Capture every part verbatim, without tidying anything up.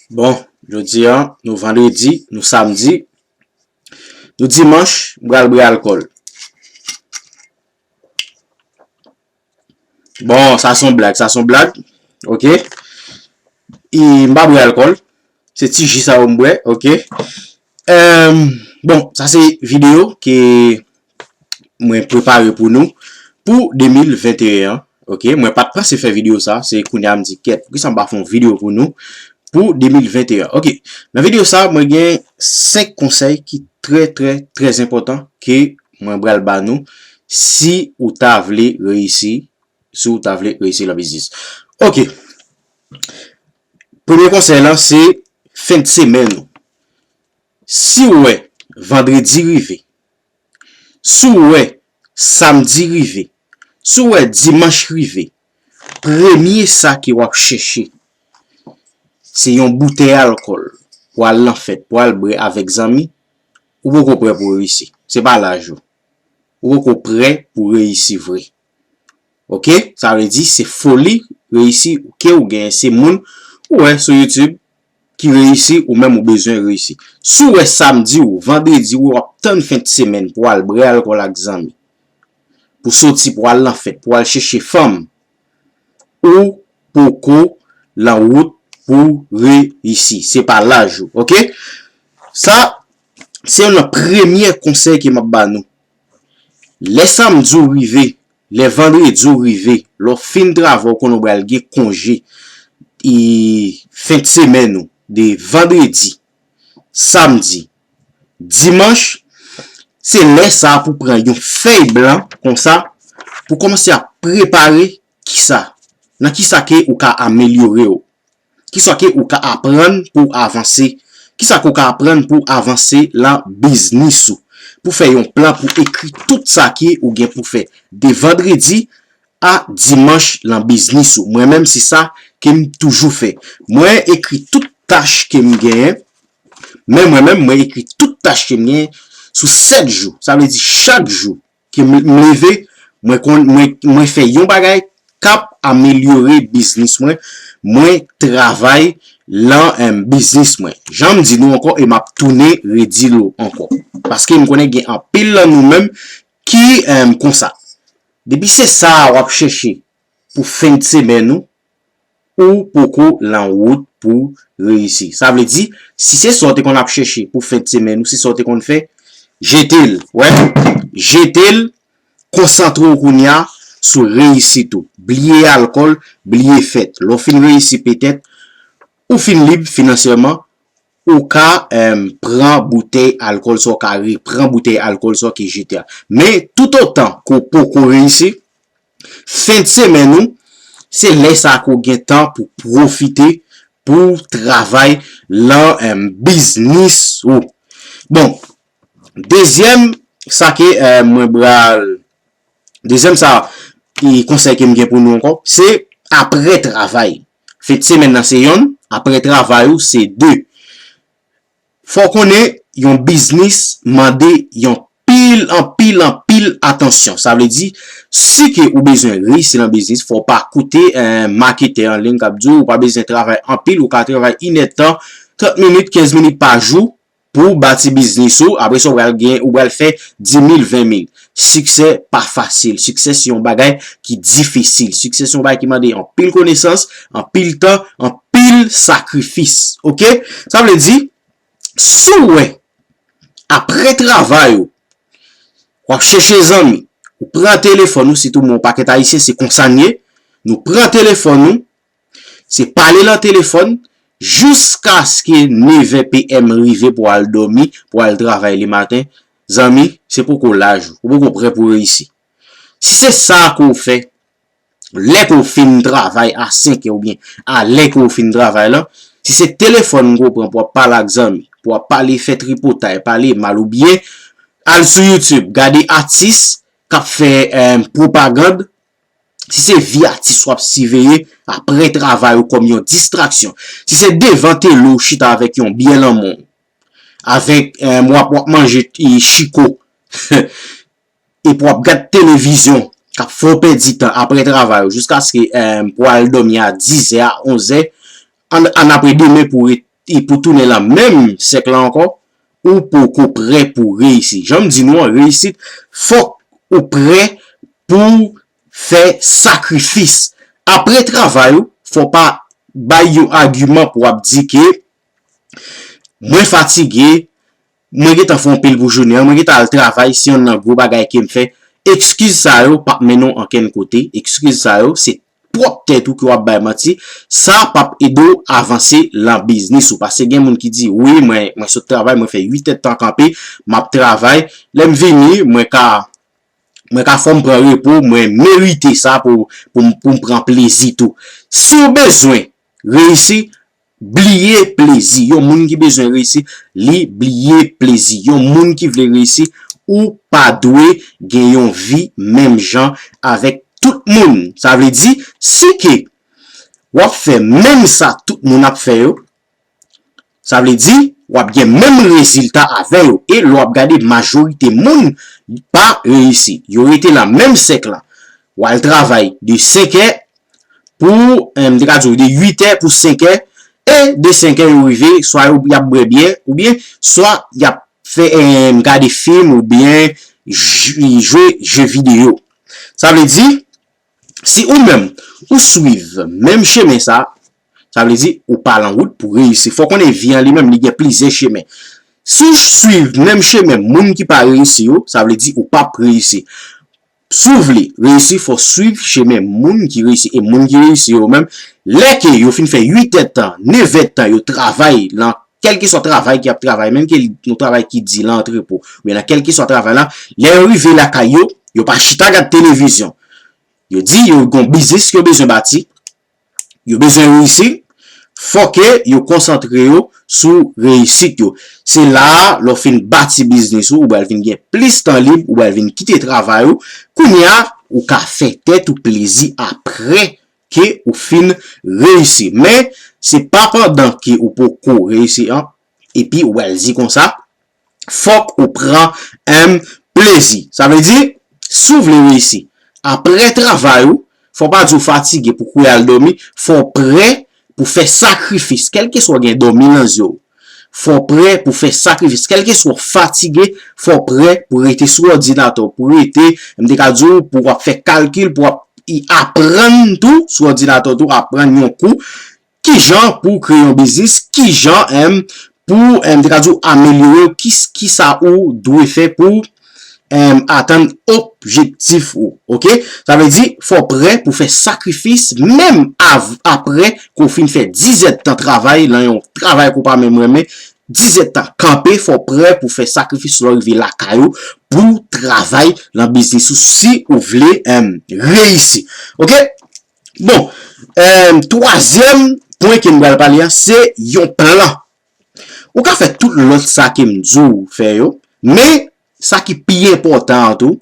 Bon, jodi a, nou vandredi, nou samdi, nou dimanch, m pral bwè alkòl. Bon, sa se yon blag, sa se yon blag. Ok. E m pa bwè alkòl. Se ti ji sa yo m bwè, ok. Em, bon, sa se videyo ke mwen prepare pou nou pou de mil venteyen an, ok. Mwen pa t panse fè videyo sa, se kounye a m di, kèt, poukisa m pa fè yon videyo pou nou pou de mil venteyen an, ok. Nan videyo sa, mwen gen senk konsèy ki trè, trè, trè enpòtan ke mwen pral ba nou si ou ta vle reyisi, si ou ta vle reyisi nan biznis. Ok. Premye konsèy lan se fen de semèn ou. Si w wè vandredi rive, si w wè samdi rive, si w wè dimanch rive, premye sa ke w ap chèche, se yon boutèy alkòl pou al nan fèt, pou al bwè avèk zanmi, ou poko prè pou reyisi. Se pa laj ou. Ou poko prè pou reyisi vre. Ok? Sa vle di se foli reyisi ke ou genyen. Se moun ou wè sou YouTube ki reyisi, ou menm ou bezwen reyisi. Si w wè samdi ou, vandredi ou, w ap tann fen de semèn pou al bwè alkòl ak zanmi, pou soti, pou al nan fèt, pou al chèche fanm, ou poko lan wout pou reyisi. Se pa laj ou, ok? Sa, se youn nan premye konsèy ke m ap ba nou. Lè samdi w rive, lè vandredi w rive, lè w fin travay, w konnen w pral gen konje, e, fen de semèn ou, de vandredi, samdi, dimanch, se lè sa a pou pran yon fèy blan konsa, pou kòmanse ap prepare kisa, nan kisa ke ou ka amelyore w. Kisa ke ou ka aprann pou w avanse? Kisa ke ou ka aprann pou w avanse lan biznis ou? Pou fè yon plan, pou ekri tout sa ke ou gen pou fè. De vandredi a dimanch lan biznis ou. Mwen menm, se sa ke m toujou fè. Mwen ekri tout tach ke m genyen. Men mwen menm, mwen ekri tout tach ke m genyen sou sèt jou. Sa vle di chak jou ke m, m leve, mwen konn, mwen, mwen fè yon bagay k ap amelyore biznis mwen, mwen travay lan, em, biznis mwen. Jan m di nou ankò, e m ap tounen redi l ankò. Paske m konnen gen anpil lan nou menm ki, em, konsa. Depi se sa a w ap chèche pou fen de semèn ou, ou poko lan wout pou reyisi. Sa vle di, si se sa w te konn ap chèche pou fen de semèn ou, se sa w te konn fè, jete l, wè, jete l, konsantre w kounye a sou reyisit ou. Bliye alkòl, bliye fèt. Lè w fin reyisi petèt, ou fin lib finansyèman, ou ka, em, pran boutèy alkòl sa, ou ka repran boutèy alkòl sa ke jete a. Men, toutotan ke w poko reyisi, fen de semèn ou, se lè sa ke w gen tan pou pwofite, pou travay lan, em, biznis ou. Bon, dezyèm, sa ke, em, mwen pral, dezyèm sa, e konsèy ke m gen pou nou ankò, se apre travay. Fen de semèn nan se yonn, apre travay ou se de. Fò w konnen yon biznis mande yon pil, anpil, anpil atansyon. Sa vle di, si ke ou bezwen reyisi nan biznis, fò w pa koute, eh, maketè an liy k ap di w, ou pa bezwen travay anpil, ou ka travay inèdtan, trant minit, kenz minit pa jou pou w bati biznis ou. Apre sa, ou pral gen, ou pral fè di mil, ven mil. Siksè pa fasil. Siksè se yon bagay ki difisil. Siksè se yon bagay ki mande anpil konesans, anpil tan, anpil sakrifis. Ok? Sa vle di, si w wè, apre travay ou, w ap chèche zanmi, ou pran telefòn ou, sitou men yon pakèt Ayisyen, se konsa n ye, nou pran telefòn nou, se pale nan telefòn, jiskaske nevè p m rive pou al dòmi, pou al travay lematen, zanmi, se poko laj ou, ou poko prè pou reyisi. Si se sa ke w fè, lè ke w fin travay a senk è oubyen a lè ke w fin travay lan, si se telefòn ke w pran pou w ap pale ak zanmi, pou w ap pale, fè tripotay, pale mal oubyen al sou YouTube, gade atis k ap fè, eh, pwopagann, si se vi atis w ap siveye apre travay ou kòm yon distraksyon, si se devan tele w chita avèk yon byè lan men w, avèk, eh, w ap, w ap manje, eh, chiko, epi w ap gad televizyon k ap fè w pèdi tan apre travay ou, jiskaske, eh, pou w al dòmi a diz è, a onz è, an, an apre demen pou w ret e pou tounen nan menm sèk la ankò, ou poko prè pou reyisi. Jan m di nou an, reyisit, fòk ou prè pou fè sakrifis. Apre travay ou, fò pa bay yon agiman pou w ap di ke mwen fatige, mwen gentan fè yon pil pou jounen an, mwen gentan al travay, se yonn nan gwo bagay ke m fè. Ekskiz sa yo p ap mennen w ankenn kote. Ekskiz sa yo, se pwòp tèt ou ke w ap bay manti. Sa p ap ede w avanse lan biznis ou. Paske gen moun ki di, wi, mwen, mwen sot travay, mwen fè uit èdtan kanpe, m ap travay. Lè m vini, mwen ka, mwen ka fè m pran repo, mwen merite sa pou, pou, pou m pran plezi tou. Si w bezwen reyisi, bliye plezi. Yon moun ki bezwen reyisi, li bliye plezi. Yon moun ki vle reyisi, ou pa dwe gen yon vi menm jan avèk tout moun. Sa vle di, si ke w ap fè menm sa tout moun ap fè yo, sa vle di, w ap gen menm rezilta avè yo. E lè w ap gade majorite moun pa reyisi. Yo rete lan menm sèk la. W al travay de senkè pou, eh, m te ka di w, de uitè pou senkè, e de senkè yo rive, swa yo, y ap bwè byè, oubyen swa y ap fè, eh, gade fim, oubyen j-, jwe je videyo. Sa vle di, si ou menm, ou swiv menm chemen sa, sa vle di, ou pa lan wout pou reyisi. Fò konnen vi an li menm, li gen plizyè chemen. Si w swiv menm chemen moun ki pa reyisi yo, sa vle di, ou p ap reyisi. Si w vle reyisi, fò w swiv chemen moun ki reyisi. E moun ki reyisi yo menm, lè ke yo fin fè uit èdtan, nèf èdtan, yo travay lan kèlkeswa travay ke y ap travay, menm ke yon travay ki di lan antrepo, oubyen nan kèlkeswa travay la, lè yo rive lakay yo, yo pa chita gad televizyon. Yo di yo gon biznis ke yo bezwen bati, yo bezwen reyisi, fò ke yo konsantre yo sou reyisit yo. Se la a, lè w fin bati biznis ou, ou pral vin gen plis tan lib, ou pral vin kite travay ou. Kounye a, ou ka fè tèt ou plezi apre ke ou fin reyisi. Men, se pa pandan ke ou poko reyisi an, epi ou pral di konsa, fòk ou pran, em, plezi. Sa vle di, si w vle reyisi, apre travay ou, fò pa di w fatige pou kouri al dòmi, fò w prè pou fè sakrifis. Kèlkeswa w gen dòmi nan zye w, fò w prè pou fè sakrifis. Kèlkeswa w fatige, fò w prè pou rete sou òdinatè w, pou rete, m te ka di w, pou w ap fè kalkil, pou w ap i aprann tou sou òdinatè w tou, aprann yon kou. Kijan pou w kreye yon biznis, kijan, em, pou, em, m te ka di w amelyore w, ki, kisa ou dwe fè pou, em, atann objektif ou, oke? Sa vle di, fò w prè pou fè sakrifis, menm av-, apre ke w fin fè diz èdtan travay, lan yon travay ke w pa menm renmen, diz èdtan kanpe, fò w prè pou fè sakrifis lè w rive lakay ou, pou w travay lan biznis ou, si ou vle, em, reyisi. Oke? Bon, em, twazyèm pwen ke m pral pale a, se yon plan. Ou ka fè tout lòt sa ke m di w fè yo, men sa ki pi enpòtan an tou,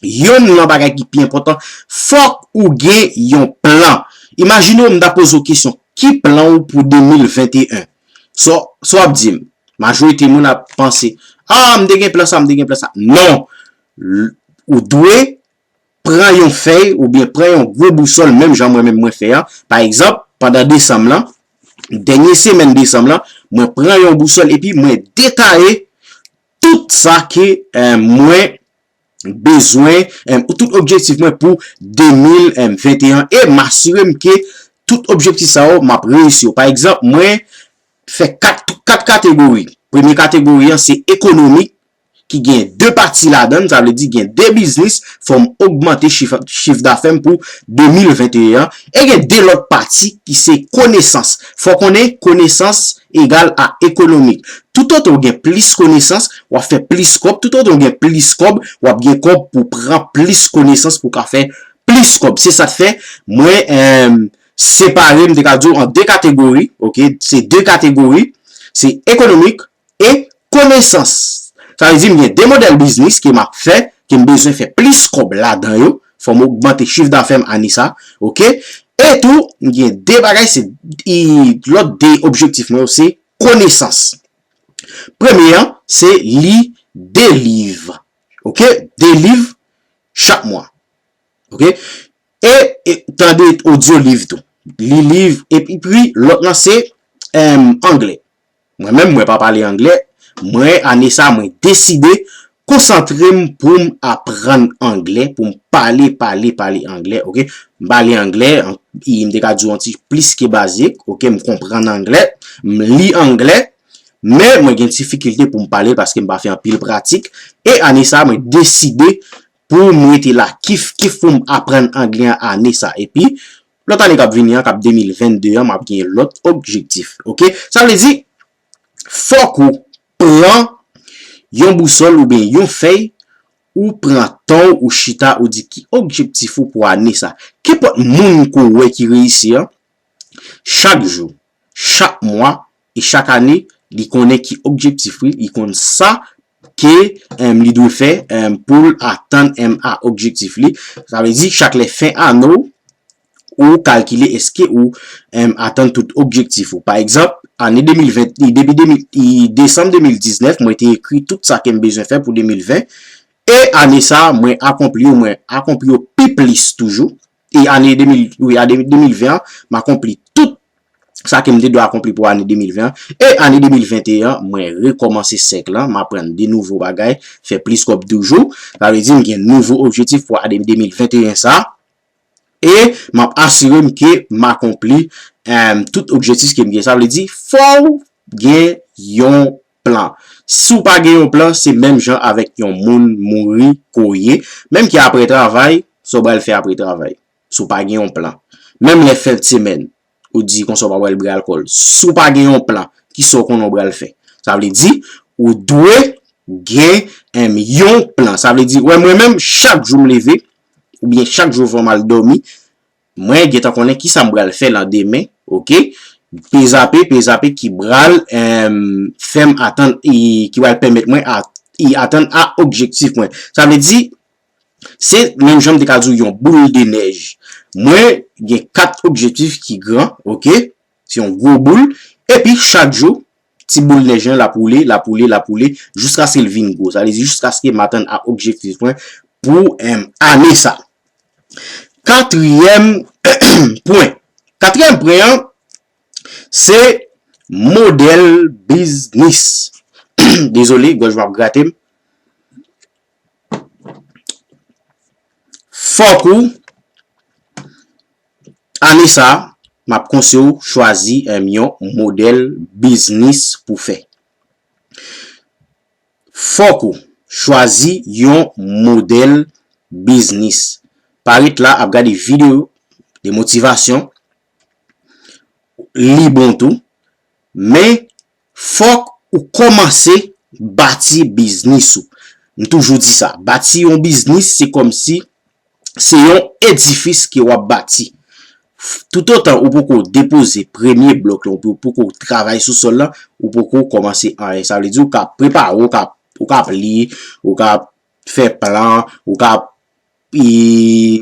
yonn nan bagay ki pi enpòtan, fòk ou gen yon plan. Imajine w, m ta poze w kesyon, ki plan w pou de mil venteyen? Sa w, sa w ap di m? Majorite moun ap panse, a, m te gen plan sa, m te gen plan sa. Non! L-, ou dwe pran yon fèy oubyen pran yon gwo bousòl, menm jan mwen menm mwen fè a. Pa egzanp, pandan desanm lan, dènye semèn desanm lan, mwen pran yon bousòl epi mwen detaye tout sa ke, eh, mwen bezwen, eh, tout objektif mwen pou de mil venteyen, e m asire m ke tout objektif sa yo, m ap reyisi yo. Pa egzanp, mwen fè kat, kat kategori. Premye kategori an, se ekonomik, ki gen de pati ladan l, sa vle di gen de biznis, fò m ogmante chif, chif dafè m pou de mil venteyen an, e gen de lòt pati ki se konesans. Fò w konnen konesans egal a ekonomik. Toutotan w gen plis konesans, w ap fè plis kòb. Toutotan w gen plis kòb, w ap gen kòb pou w pran plis konesans pou w ka fè plis kòb. Se sa k fè mwen, em, separe, m te ka di w, an de kategori, oke? Se de kategori, se ekonomik e konesans. Sa vle di m gen de modèl biznis ke m ap fè, ke m bezwen fè plis kòb ladan yo. Fò m ogmante chif dafè m ane sa, oke? E tou, m gen de bagay, se, e, lòt de objektif mwen yo, se konesans. Premye an, se li de liv, oke? De liv chak mwa, oke? E, e tande odyo liv tou. Li liv, epi, epi lòt lan se, em, anglè. Mwen menm, mwen pa pale anglè. Mwen, ane sa, mwen deside konsantre m pou m aprann anglè, pou m pale, pale, pale anglè, oke? M pale anglè, an- i- m te ka di w yon ti plis ke bazik, oke? M konprann anglè, m li anglè, men mwen gen difikilte pou m pale l paske m pa fè anpil pratik. E ane sa, mwen deside pou m rete la kif kif pou m aprann anglè an ane sa. Epi, lòt ane k ap vini an, k ap de mil vennde an, m ap gen lòt objektif, oke? Sa vle di, fòk ou pran yon bousòl oubyen yon fèy, ou pran tan w, ou chita, ou di ki objektif ou pou ane sa. Kenpòt moun ke w wè ki reyisi an, chak jou, chak mwa, e chak ane, li konnen ki objektif li, li konn sa ke em, li dwe fè em, pou l atann em, a objektif li. Sa vle di, chak lè fen ane w, ou kalkile èske ou em, atann tout objektif ou. Pa egzanp, ane de mil ven, i- depi de mil, i- desanm de mil diznèf, mwen te ekri tout sa ke m bezwen fè pou de mil ven. E ane sa, mwen akonpli yo, mwen akonpli yo pi plis toujou. E ane de mil, wi, ane de mil ven an, m akonpli tout sa ke m te dwe akonpli pou ane de mil ven an. E ane de mil venteyen an, mwen rekòmanse sèk lan, m aprann de nouvo bagay, fè plis kòb toujou. Sa vle di, m gen nouvo objektif pou ane de mil venteyen sa. E m ap asire m ke m akonpli em, tout objektif ke m gen. Sa vle di, fò w gen yon plan. Si w pa gen yon plan, se menm jan avèk yon moun mouri ke w ye. Menm ke apre travay, sa w pral fè apre travay? Si w pa gen yon plan. Menm lè fen de semèn, ou di konsa w pa pral bwè alkòl. Si w pa gen yon plan, kisa w konnen w pral fè? Sa vle di, ou dwe gen em, yon plan. Sa vle di, wè, mwen menm, chak jou m leve, oubyen chak jou anvan m al dòmi, mwen gentan konnen kisa m pral fè landemen, oke? Pezape, pezape ki pral em, fè m atann, e ki pral pèmèt mwen a- e atann a objektif mwen. Sa vle di, se menm jan m te ka di w yon boul de nèj. Mwen gen kat objektif ki gran, oke? Se yon gwo boul. Epi chak jou, ti boul nèj lan, l ap woule, l ap woule, l ap woule, jiskaske l vin gwo. Sa vle di jiskaske m atann a objektif mwen pou em, ane sa. Katriyèm pwen. Katriyèm pwen an, se modèl biznis. Dezole, gòj m ap grate m. Fòk ou, ane sa, m ap konseye w chwazi em, yon modèl biznis pou fè. Fòk ou chwazi yon modèl biznis. Pa ret la ap gade videyo de motivasyon, li bon tou, men fòk ou kòmanse bati biznis ou. M toujou di sa, bati yon biznis, se kòmsi se yon edifis ke w ap bati. Toutotan ou poko depoze premye blòk lan, ou poko travay sou sòl lan, ou poko kòmanse anyen. Sa vle di ou ka prepare, ou ka, ou ka li, ou ka fè plan, ou ka, e,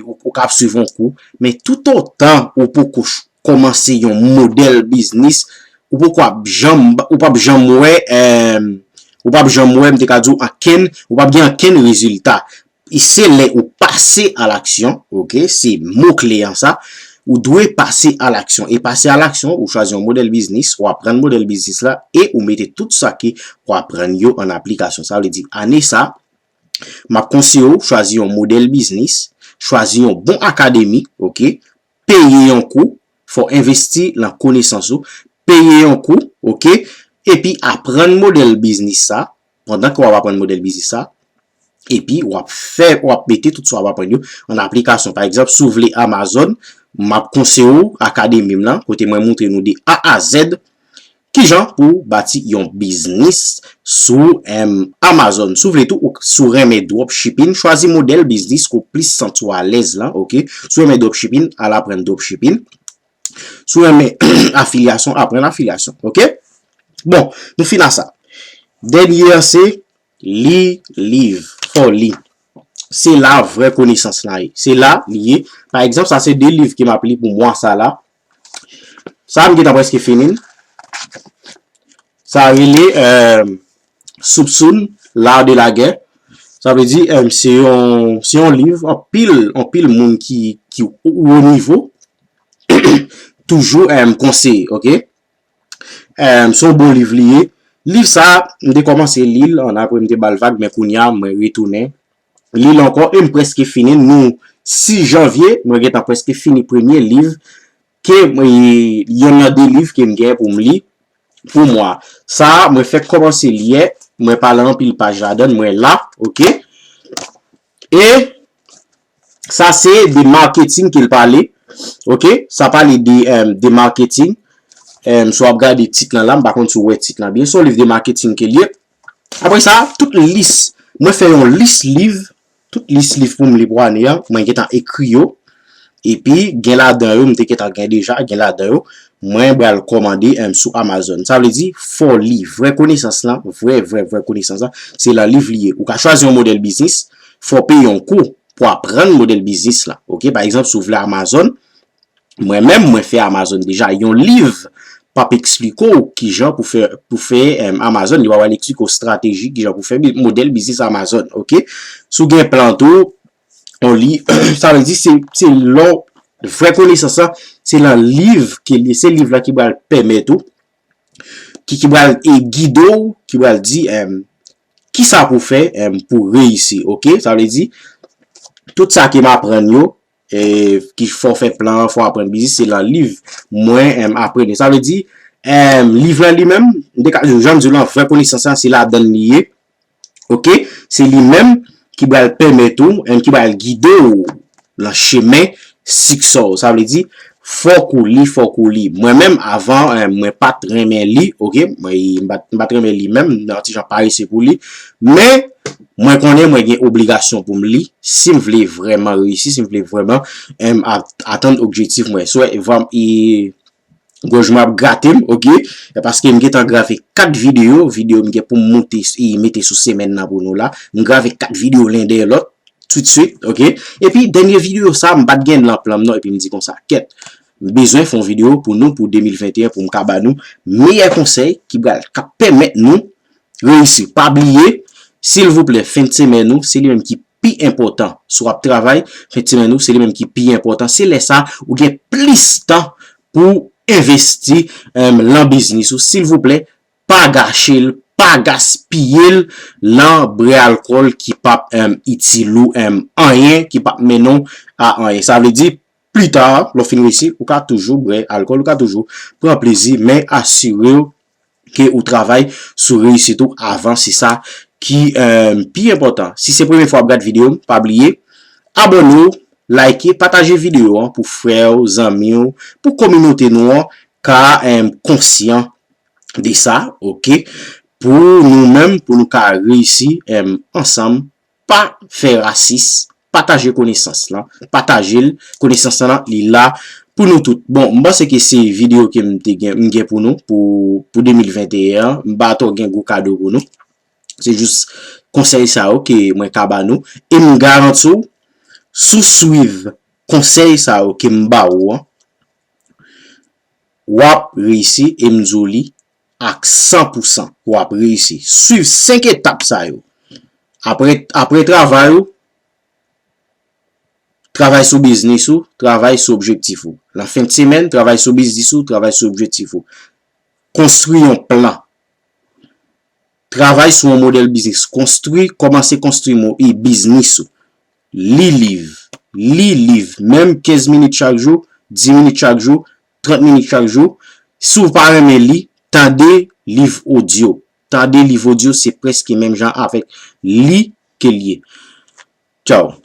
ou, ou ka swiv yon kou. Men toutotan ou poko ch- kòmanse yon modèl biznis, ou poko ap janm, ou p ap janm wè, em, ou p ap janm wè, m te ka di w ankenn, ou p ap gen ankenn rezilta. E se lè ou pase a laksyon, oke, se mo kle an sa, ou dwe pase a laksyon. E pase a laksyon, ou chwazi yon modèl biznis, ou aprann modèl biznis la, e ou mete tout sa ke ou aprann yo an aplikasyon. Sa vle di, ane sa, m ap konseye w chwazi yon modèl biznis, chwazi yon bon akademi, oke, peye yon kou, fò w envesti lan konesans ou, peye yon kou, oke, epi aprann modèl biznis sa, pandan ke w ap aprann modèl biznis sa, epi w ap fè, w ap mete tout sa w ap aprann yo an aplikasyon. Pa egzanp, si w vle Amazon, m ap konseye w akademi m lan, kote mwen montre nou de A a Z, kijan pou w bati yon biznis sou em, Amazon. Si w vle tou, ou- si w renmen dropshipping, chwazi modèl biznis ke w plis santi w alèz lan, oke? Si w renmen dropshipping, al aprann dropshipping. Si w renmen afilyasyon, aprann afilyasyon, oke? Bon, nou fin a sa. Dènye an se li liv, fò w li. Se la vrè konesans lan ye. Se la li ye. Pa egzanp, sa se de liv ke m ap li pou mwa sa la. Sa a m gentan prèske fini l. Sa rele, euh, Soupçon, L'art de la guerre. Sa vle di, euh, se yon, se yon liv, anpil, anpil moun ki, ki wo nivo, toujou, euh, konseye, oke? Em, se yon bon liv li ye. Liv sa, m te kòmanse li l an apre m te ba l vag, men kounye a, mwen retounen li l ankò e m prèske fini. Nou sis janvye, mwen gentan prèske fini premye liv ke, e, yonn nan de liv ke m gen pou m li pou mwa. Sa a, mwen fèk kòmanse li yè, mwen pa li anpil paj ladan l, mwen la, oke? E sa se de marketing ke l pale, oke? Sa pale de, em, de marketing. Em, si w ap gade tit lan la, m pa konn si w wè tit lan byen, se yon liv de marketing ke l ye. Apre sa, tout lis, mwen fè yon lis liv, tout lis liv pou m li pou ane a, mwen gentan ekri yo. Epi, gen ladan yo, m te gentan gen deja, gen ladan yo, mwen pral kòmande, em, sou Amazon. Sa vle di, fò w li vrè konesans lan, vrè, vrè, vrè konesans lan, se lan liv li ye. Ou ka chwazi yon modèl biznis, fò w peye yon kou pou aprann modèl biznis lan. Oke, pa egzanp, si w vle Amazon, mwen menm, mwen fè Amazon deja. Yon liv p ap eksplike w kijan pou fè, pou fè, em, Amazon, li pa pral eksplike w estrateji, kijan pou fè bi-, modèl biznis Amazon, oke? Si w gen plan tou, w li, sa vle di se, se lè w, vrè konesans lan, se lan liv ke li, se liv la ki pral pèmèt ou, ki, ki pral, e, gide w, ki pral di, em, kisa pou fè, em, pou reyisi, oke? Sa vle di, tout sa ke m aprann yo, e, ki fò w fè plan, fò w aprann biznis, se lan liv mwen, em, aprann yo. Sa vle di, em, liv lan li menm, m te ka, jan m di w lan, vrè konesans lan, se ladan l li ye. Oke? Se li menm ki pral pèmèt ou, em, ki pral gide w lan chemen siksè w. Sa vle di, fòk ou li, fòk ou li. Mwen menm, avan, em, mwen pa t renmen li, oke? Mwen, m pa t, m pa t renmen li menm, m te yon ti jan parese pou li. Men, mwen konnen mwen gen obligasyon pou m li, si m vle vrèman reyisi, si m vle vrèman, em, a-, atenn objektif mwen. Swa, vwam, e, gòj mwen ap grate m, oke? E paske m gentan grave kat videyo, videyo m gen pou m moute, e, mete sou semèn nan pou nou la. M grave kat videyo len dèyè lòt, toutswit, oke? Epi, dènye videyo sa, m pa t gen l nan plan m non, epi m di konsa, kèt, m bezwen fè yon videyo pou nou, pou de mil venteyen, pou m ka ba nou meyè konsèy ki pral, k ap pèmèt nou reyisi. Pa bliye, silvouplè, fen de semèn ou, se li menm ki pi enpòtan. Si w ap travay, fen de semèn ou, se li menm ki pi enpòtan. Se lè sa, ou gen plis tan pou envesti, em, lan biznis ou. Silvouplè, pa gache l, pa gaspiye l lan brè alkòl ki p ap, em, itil ou, em, anyen, ki p ap mennen w a anyen. Sa vle di, pli ta, lè w fin reyisi, ou ka toujou bwè alkòl, ou ka toujou pran plezi, men asire w ke ou travay sou reyisit ou avan, se sa ki, em, pi enpòtan. Si se premye fwa w ap gad videyo m, pa bliye, abòne w, like, pataje videyo an pou frè w, zanmi w, pou kominote nou an ka, em, konsyan de sa, oke? Pou nou menm, pou nou ka reyisi, em, ansanm, pa fè rasis, pataje konesans lan, pataje l, konesans lan, li la pou nou tout. Bon, m panse ke se videyo ke m te gen, m gen pou nou, pou, pou de mil venteyen an, m pa twò gen gwo kado pou nou. Se jis konsèy sa yo ke mwen ka ba nou, e m garanti w, si w swiv konsèy sa yo ke m ba ou an, w ap reyisi, e m di w li ak san pou san, w ap reyisi. Swiv senk etap sa yo. Apre, apre travay ou, travay sou biznis ou, travay sou objektif ou. Lan fen de semèn, travay sou biznis ou, travay sou objektif ou. Konstwi yon plan. Travay sou yon modèl biznis. Konstwi, kòmanse konstwi mo, e, biznis ou. Li liv. Li liv. Menm kenz minit chak jou, dis minit chak jou, trant minit chak jou. Si w pa renmen li, tande liv odyo. Tande liv odyo, se prèske menm jan avèk li ke l ye. Tchaw.